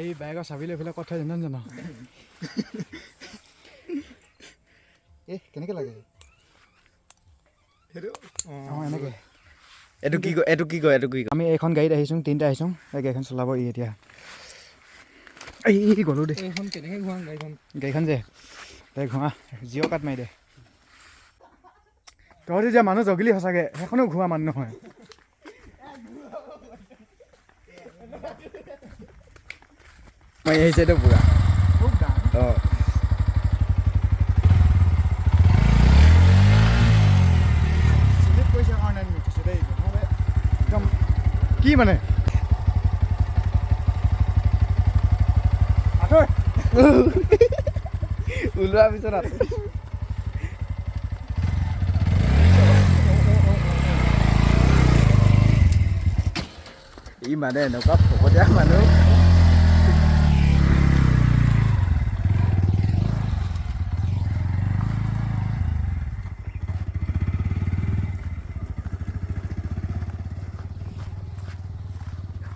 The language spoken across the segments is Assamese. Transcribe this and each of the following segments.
এই বাইকৰ চাবি লৈ পেলাই কথা জানো জানো। এ কেনেকৈ লাগে সেইটো? অঁ, এনেকৈ। এইটো কি কয়? এইটো কি কয়? এইটো কি কয়? আমি এইখন গাড়ীত আহিছোঁ, তিনিটা আহিছোঁ। এই গাড়ীখন চলাব ই এতিয়া। এই গ'লোঁ দেই। এইখন কেনেকৈ ঘূৰাম গাড়ীখন? গাড়ীখন যে তই ঘূৰা, জিঅ' কাট মাৰি দে। তহঁতি যে মানুহ জগিলি সঁচাকৈ, সেইখনো ঘূৰা মানুহ নহয়। মাৰি আহিছে এইটো পুৰা। অঁ। শ্লিপ কৰিছে কাৰণে নুঠিছে দেই, নহ'লে একদম কি মানে আঁতৰ। ওলোৱাৰ পিছত আঁতৰ। ই মানে এনেকুৱা ফকতীয়া মানুহ।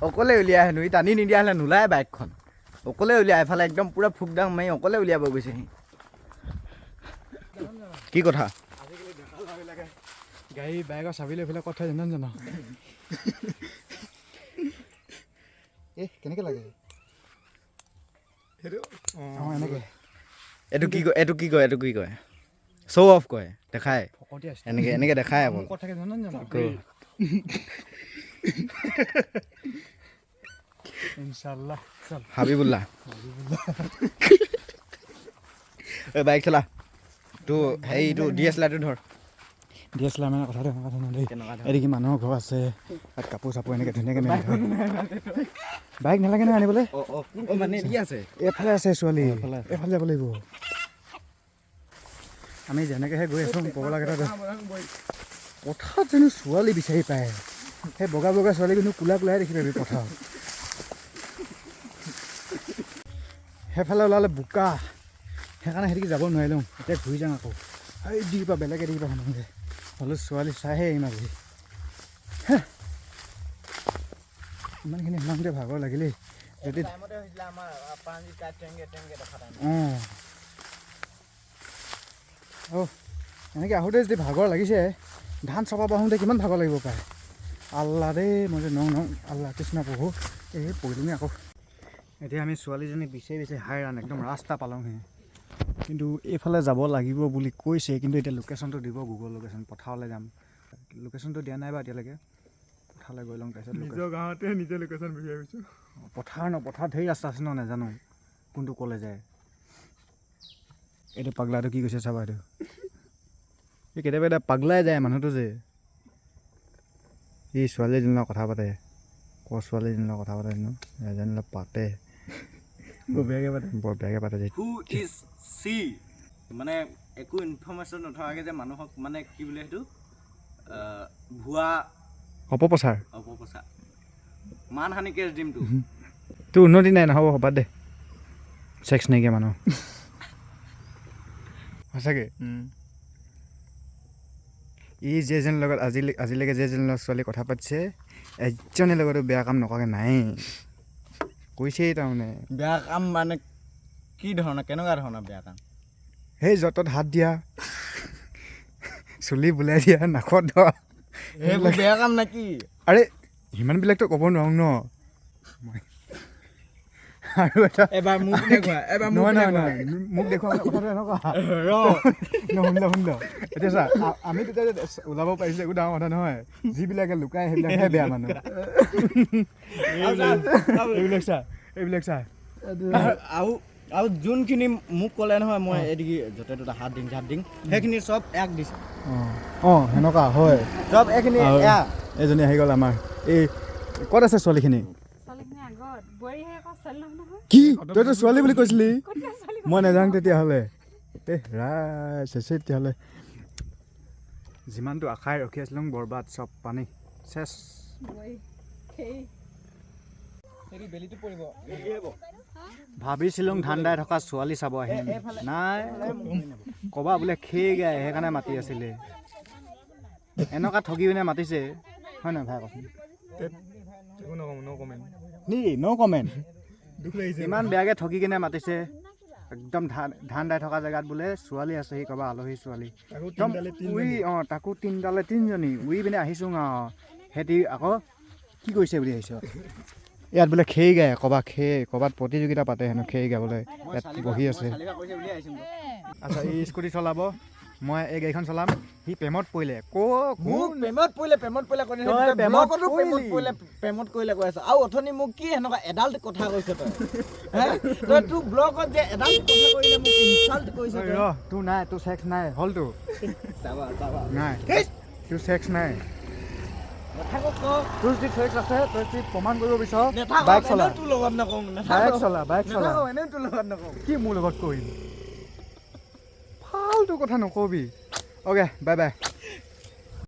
অকলে উলিয়াই হেনো, ই টানি নিদিয়া হ'লে নোলায় বাইকখন। অকলে উলিয়াই এফালে একদম পূৰা ফুকদাং মাৰি অকলে উলিয়াব গৈছে সি। কি কথা? আজিকালি ডেকা ল'ৰাবিলাকে গাড়ী বাইকৰ চাবি লৈ পেলাই কথা জানো জানো। এ কেনেকৈ লাগে সেইটো? অঁ, এনেকৈ। এইটো কি কয়? এইটো কি কয়? এইটো কি কয়? শ্ব' অফ কয়, দেখায়। ফকতীয়া। এনেকে এনেকে দেখায় অকল। কথা জানো জানো। ইনশাল্লাহ, চল। হাবিবুল্লাহ, এই বাইক চলা তো হেৰিটো ডি এছ এল আৰটো ধৰ। ডি এছ এল আৰ মানে কথাটো এনেকুৱা ধৰণৰ দেই। কেনেকুৱা ধৰণৰ? এইটো কি মানুহৰ ঘৰ আছে, তাত কাপোৰ চাপোৰ এনেকৈ ধুনীয়াকৈ মেলি থয়। বাইক নালাগে নহয় আনিবলৈ। অঁ অঁ অঁ, মানে কি আছে? এইফালে আছে ছোৱালী। এইফালে আছে। এইফালে যাব লাগিব। আমি যেনেকৈহে গৈ আছোঁ, পগলাকেইটা পথাৰত জানো ছোৱালী বিচাৰি পায়? সেই বগা বগা ছোৱালী কিন্তু কোলা কোলাই দেখি পাবি পথাৰত। সেইফালে ওলালে বোকা, সেইকাৰণে সেইদিকে যাব নোৱাৰিলোঁ। এতিয়া ঘূৰি যাওঁ আকৌ, এই দিগি পৰা বেলেগ এদিগি পৰা সোমাওঁগৈ। হ'লেও ছোৱালী চাইহে আহিম আজি। হে, ইমানখিনি সোমাওঁতে ভাগৰ লাগিলেই যদি। অঁ অঁ, এনেকৈ আহোঁতে যদি ভাগৰ লাগিছে, ধান চপাব আহোঁতে কিমান ভাগৰ লাগিব পাৰে। আল্লাহ দেই, মই যে নং নং আল্লাহ কৃষ্ণ প্ৰভু, এই পৰিলোঙে আকৌ। এতিয়া আমি ছোৱালীজনী বিচাৰি বিচাৰি হাইৰাণ, একদম ৰাস্তা পালোঁহি। কিন্তু এইফালে যাব লাগিব বুলি কৈছে, কিন্তু এতিয়া লোকেশ্যনটো দিব, গুগল লোকেশ্যন। পথাৰলৈ যাম, লোকেশ্যনটো দিয়া নাই বাৰু এতিয়ালৈকে। পথাৰলৈ গৈ লওঁ, তাৰপিছত নিজৰ গাঁৱতে নিজে লোকেশ্যন বিচাৰি ফুৰিছোঁ। পথাৰ ন, পথাৰত ধেৰ ৰাস্তা আছে ন, নাজানো কোনটো ক'লে যায়। এইটো পাগলাটো কি কৈছে চাবা। এইটো এই কেতিয়াবা এতিয়া পাগলাই যায় মানুহটো যে। ই ছোৱালীজনীৰ লগত কথা পাতে, ক ছোৱালীজনীৰ লগত কথা পাতে জানো, এজনীৰ লগত পাতে। বৰ বেয়াকৈ পাতে। বৰ বেয়াকৈ পাতে যে। Who is C? মানে একো ইনফৰ্মেশ্যন নথকাকৈ যে মানুহক মানে কি বোলে সেইটো ভুৱা অপপ্ৰচাৰ। অপপ্ৰচাৰ, মানহানি কেছ দিমতো। তোৰ উন্নতি নাই, নহ'ব, বাদ দে। চেক্স নাইকিয়া মানুহ সঁচাকৈ। ই যেইজনীৰ লগত আজিলৈকে যেইজনীৰ লগত ছোৱালী কথা পাতিছে, এজনীৰ লগতো বেয়া কাম নকৰাকৈ নাই কৈছেই তাৰমানে। বেয়া কাম মানে কি ধৰণৰ, কেনেকুৱা ধৰণৰ বেয়া কাম? সেই য'ত ত'ত হাত দিয়া, চুলি বুলাই দিয়া, নাকত ধৰা। সেইবোৰ বেয়া কাম নেকি? আৰে সিমানবিলাকতো ক'ব নোৱাৰোঁ ন মই। আৰু এটা এবাৰ মোক দেখুৱা, এবাৰ মোক। নহয় নহয় নহয়, মোক দেখুওৱা মানে কথাটো এনেকুৱা। ৰ। নহয়, শুনি ল, শুনি ল। এতিয়া চা, আমি তেতিয়া যে ওলাব পাৰিছোঁ একো ডাঙৰ কথা নহয়। যিবিলাকে লুকাই সেইবিলাকহে বেয়া মানুহ। এইবিলাক চা, এইবিলাক চা। আৰু যোনখিনি মোক ক'লে নহয়, মই এইদিগি য'তে ত'তে হাত দিম হাত দিম, সেইখিনি চব এক দিছে। অঁ অঁ, সেনেকুৱা হয়। চব এইখিনি। আৰু এয়া। এজনী আহি গ'ল আমাৰ। এই ক'ত আছে ছোৱালীখিনি? ছোৱালীখিনি আগত, বোৱাৰীহে আকৌ, ছোৱালী নহয় নহয়। কি, তইতো ছোৱালী বুলি কৈছিলি? ক'ত ছোৱালী? মই নাযাওঁ তেতিয়াহ'লে। এ ৰাই চেচে তেতিয়াহ'লে। যিমানটো আশাই ৰখি আছিলোঁ, বৰবাদ, চব পানী চেচ। বোৱাৰী সেই। সেইটো বেলিটো পৰিব। ভাবিছিলোঁ ধান দাই থকা ছোৱালী চাব আহিম, নাই, ক'বা বোলে খেই গায়, সেইকাৰণে মাতি আছিলে। এনেকুৱা ঠগি পিনে মাতিছে, হয় নহয় ভাই, কচোন? একো নকওঁ, ন কমেণ্ট। নি ন কমেণ্ট। দুখ লাগিছে। ইমান বেয়াকৈ ঠগি কিনে মাতিছে। একদম ধান দাই থকা জেগাত বোলে ছোৱালী আছে, সি ক'বা আলহী ছোৱালী। তাকো একদম তিনিটালে। উৰি তিনিজনী। অঁ, তাকো তিনিটালে তিনিজনী। উৰি পিনে আহিছোঁ আৰু সিহঁতি আকৌ কি কৰিছে বুলি আহিছ। ইয়াত বোলে খেই গায় ক'ৰবাত, খেই ক'ৰবাত প্ৰতিযোগিতা পাতে হেনো খেই গাবলৈ, ইয়াত বহি আছে। চালিকা কৰিছে বুলি আহিছোঁ মই। আচ্ছা, এই স্কুটি চলাব, মই এই গাড়ীখন চলাম। সি প্ৰেমত পৰিলে ক মোক কোন? প্ৰেমত পৰিলে কৈ। তই প্ৰেমত প্ৰেমত পৰিলি। পৰিলে, প্ৰেমত কৰিলে কৈ আছ। আৰু অথনি মোক কি সেনেকুৱা এডাল কথা কৈছ তই? হে? তই তোৰ ব্লগত যে এডাল কথা কৰিলে, মোক ইনচাল্ট কৰিছ ঐ তই। ৰ, তোৰ নাই, তোৰ চেক্স নাই হ'লতো? চাবা চাবা। নাই, তোৰ চেক্স নাই। নাথাকো ক। তোৰ যদি চেক্স আছে, তই যদি প্ৰমাণ কৰিব বিচাৰ, নাথাকো। বাইক চলা। এনেও তোৰ লগত নকওঁ, নাথাকো। বাইক চলা, বাইক চলা। নাথাকো, এনেও তোৰ লগত নকওঁ। কি মোৰ লগত কৰিম? ফাল্টু কথা নকবি। Okay, bye bye.